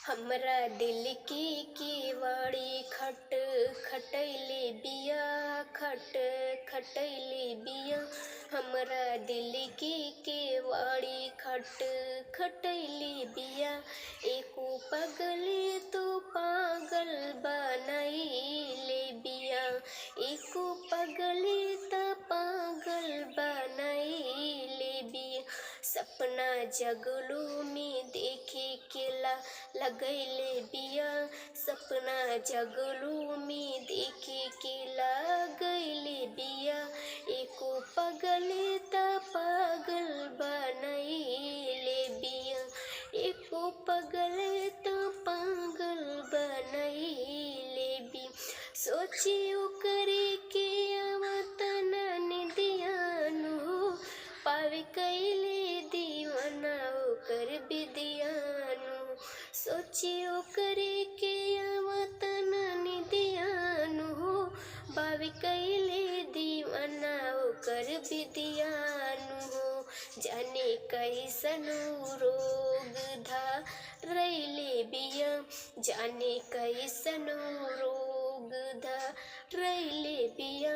हमरा दिल के केवाड़ी खट खटैले बिया, खट खटैले बिया। हमरा दिल के केवाड़ी खट खटैले बिया। एको पगले तो पागल बनैले बिया, एको पगले त पागल बनैले बिया। सपना जगलो में देखे केला लगैले बिया, सपना जगलो में देखे के लगैले बिया। एको पगले त पागल बनैले बिया, एको पगले त पागल बनैले बिया। सोची ओकरे के आवत निदियानु, पावे कैले दीवाना ओकर विदियानु। सोची ओकरे के आवत निदियानु, बावे कैले दीवाना ओकर विदियानु हो। जाने कैसन रोग धरैले बिया, जाने कैसन रोग धरैले बिया।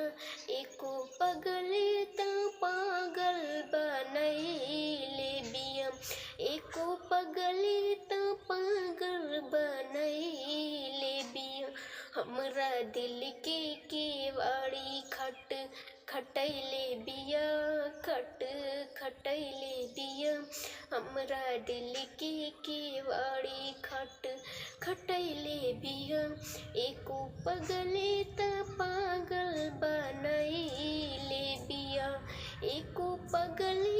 एको पगले त पागल बनैले बिया, एको पगले त पागल बनैले बिया। हमरा दिल के केवाड़ी खट खटैले बिया, खट खटैले बिया। हमरा दिल के केवाड़ी खट खटैले बिया। एको पगले त पागल बनैले बिया, एको पगले